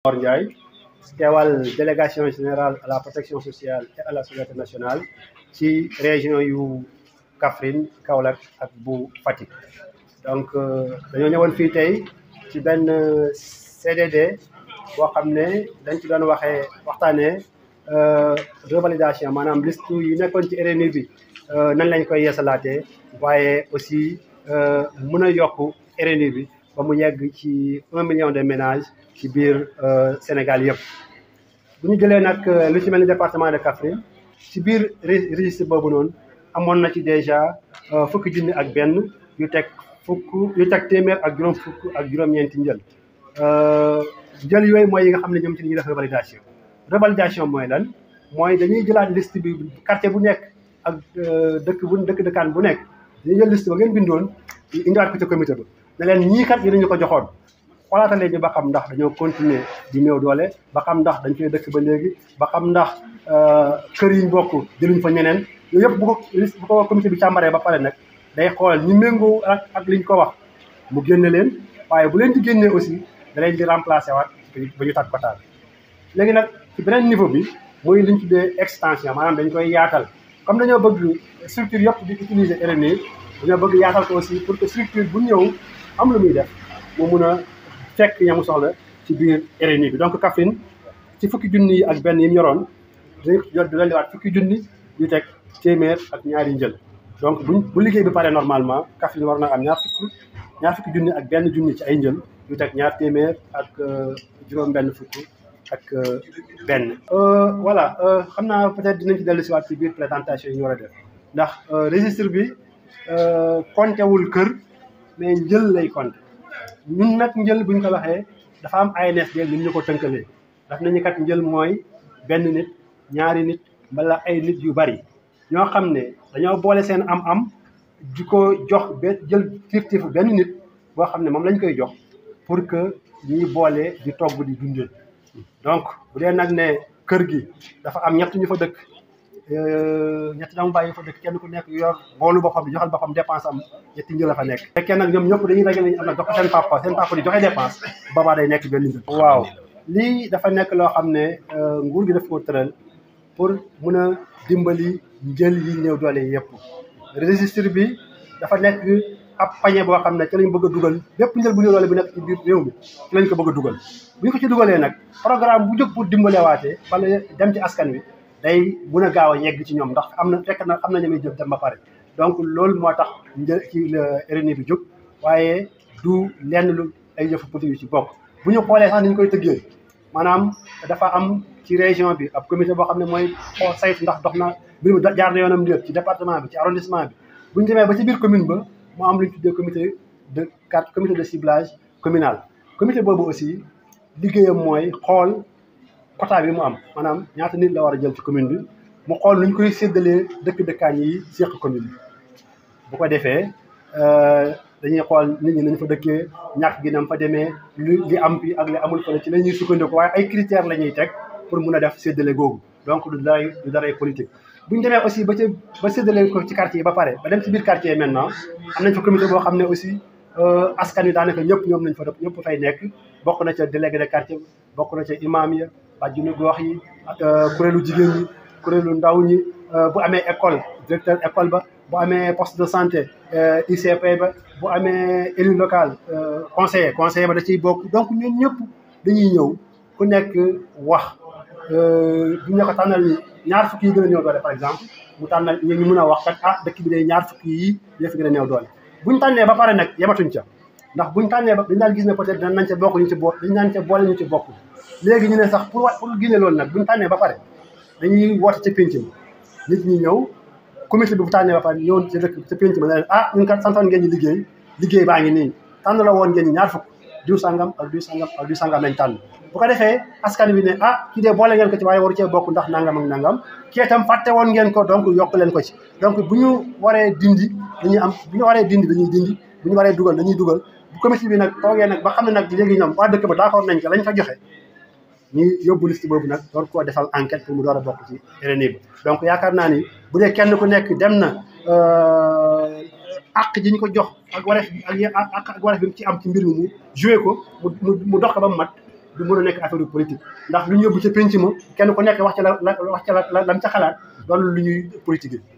Mor Ndiaye teewal délégation générale à la protection sociale et à la solidarité nationale ci région yu Kaffrine Kaolack ak bu Fatick. donc dañoo ñëwoon fii tey ci benn CDD boo xam ne dañ ci doon waxtaanee revalidation maanaam liste yi nekkoon ci RNU bi nan lañ koy yeesalaatee waaye aussi mën a yokk RNU bi ba mu yegg ci 1 million de ménages ci biir Sénégal yëpp. bu ñu jëlee nag lu ci mel ni département de Kaffrine ci biir registre boobu noonu amoon na ci déjà fukki junni ak benn yu teg téeméer ak juróom fukk ak juróom-ñeenti njël. njël yooyu mooy yi nga xam ne ñoom ci li ñuy def revalidation. revalidation mooy lan mooy dañuy jëlaat liste bi quartier bu nekk ak dëkkaan bu nekk dañuy jël liste ba ngeen bindoon indiwaat ko ci comité ba ne leen ñii kat yi dañu ko joxoon xoolaatalee ñu ba xam ndax dañoo continuer di néew doole ba xam ndax dañ koy dëkk ba léegi ba xam ndax kër yi ñu bokk jëluñ fa ñeneen yooyu yëpp bu ko comité bi càmbaree ba pare nag day xool ñi méngoo ak liñ ko wax mu génne leen waaye bu leen di génnee aussi da leen di remplacer waat ba ñu tàgg ko taal. léegi nag ci beneen niveau bi muy liñ tuddee extension maanaam dañ koy yaatal comme dañoo bëgg structure yëpp di utiliser RNU dañoo bëgg yaatal ko aussi pour que structure bu ñëw am lu muy def mu mun a fekk ñamu soxla ci biir RNU bi. donc Kaffrine ci fukki junni yi ak benn yi mu yoroon dañu jot di dolliwaat fukki junni yu teg téeméer ak ñaari njël. donc bu liggéey bi pare normalement Kaffrine war na am ñaar fukki junni ak benn junni ci ay njël yu teg ñaar téeméer ak juróom-benn fukk ak benn. voilà xam naa peut-être dinañ ci dellu si waat ci biir présentation yi ñu war a def ndax registre bi compté wul kër mais njël lay compté ñun nag njël buñ ko waxee dafa am ANSD ñun ñu ko tënkalee daf nañu kat njël mooy benn nit ñaari nit mbala ay nit yu bari ñoo xam ne dañoo boole seen am-am di ko jox jël tirtifu benn nit boo xam ne moom lañ koy jox pour que ñuy boole di togg di dundee. donc bu dee nag ne kër gi dafa am ñett ñu fa dëkk ñetti dama bàyyi fa dëkk kenn ku nekk yor boolu boppam di joxal boppam dépense am ñetti njël la fa nekk. fekkee nag ñoom ñëpp dañuy dajale am nag jox ko seen papa di joxe dépense boobaa day nekk benn njël. waaw lii dafa nekk loo xam ne nguur gi daf ko tëral pour mun a dimbali njël yi néew doole yëpp. registre bi dafa nekk ab pañe boo xam ne ci lañ bëgg a dugal bépp njël bu néew doole bu nekk ci biir réew mi ci lañ ko bëgg a dugal. bu ñu ko ci dugalee nag programme bu jóg pour dimbalewaatee wala dem ci askan wi day mun a gaaw a yegg ci ñoom ndax am na ñamay jël dem ba pare. donc loolu moo tax ci RNU bi jóg waaye du lenn lu ay yëfu politique yu ci bokk. bu ñu xoolee sax ni ñu koy tëggee maanaam dafa am ci région bi ab comité boo xam ne mooy xool saytu ndax dox na mbir mi jaar na yoonam lépp ci département bi ci arrondissement bi. bu ñu demee ba ci biir commune ba mu am lu ñu tuddee comité de ciblage communal. comité boobu aussi liggéeyam mooy xool quota bi mu am maanaam ñaata nit la war a jël ci commune bi mu xool nu ñu koy séddalee dëkkaan yi seq commune bi. bu ko defee dañuy xool nit ñi nañ fa dëkkee ñàkk gi nam fa demee li am fi ak li amul fële ci la ñuy sukkandiku waaye ay critères la ñuy teg pour mun a def séddale googu donc du daray politique. bu ñu demee aussi ba séddale ko ci quartier yi ba pare ba dem ci biir quartier yi maintenant am nañ fa comité boo xam ne aussi askan wi daanaka ñoom nañ fa def ñëpp fay nekk bokk na ca délégué de quartier bokk na ca imam ya bàjjenu gox yi ak kuréelu jigéen ñi kuréelu ndaw ñi bu amee école directeur école ba bu amee poste de santé ICP ba bu amee élu local conseiller ba da ciy bokk. donc ñun ñëpp dañuy ñëw ku nekk wax bu ñu ko tànnal ñaar fukki yi gën a néew doole par exemple mu tànnal ñu mën a wax kat dëkk bi day ñaar fukki yi ñoo fi gën a néew doole. buñ tànnee ba pare nag yematuñ ca ndax buñ tànnee ba dañ daan gis ne peut-être dañ nañ ca bokk ñu ci bokk dañ naan ca boole ñu ci bokk léegi ñu ne sax pour génne loolu nag buñ tànnee ba pare dañuy woote ca pénc mi nit ñi ñëw comité bi bu tànnee ba pare ñëw ci dëkk ca pénc ma ne leen ñun kat santoon ngeen ñu liggéey baa ngi nii tànn la woon ngeen ñi ñaar fukk diw sangam ak diw sangam ak diw sangam lañ tànn. bu ko defee askan wi ne kii de boole ngeen ko ci waaye waru cee bokk ndax nangam ak nangam kii itam fàtte woon ngeen ko donc yokk leen ko ci. donc bu ñu waree dindi dañuy dindi bu ñu waree dugal dañuy dugal bu comité bi nag toogee nag ba xam ne nag léegi ñoom waa dëkk ba d'accord nañ ko lañ fa joxe ñu yóbbu liste boobu nag door koo defal enquête pour mu door a bokk ci RNU bi. donc yaakaar naa ni bu dee kenn ku nekk dem na àq ji ñu ko jox ak wareef bi ci am ci mbir mi mu joué ko mu dox ko ba mu mat du mën a nekk affaire politique ndax lu ñu yóbbu ca penc ma kenn ku nekk wax ca la lam ca xalaat loolu lu ñuy politique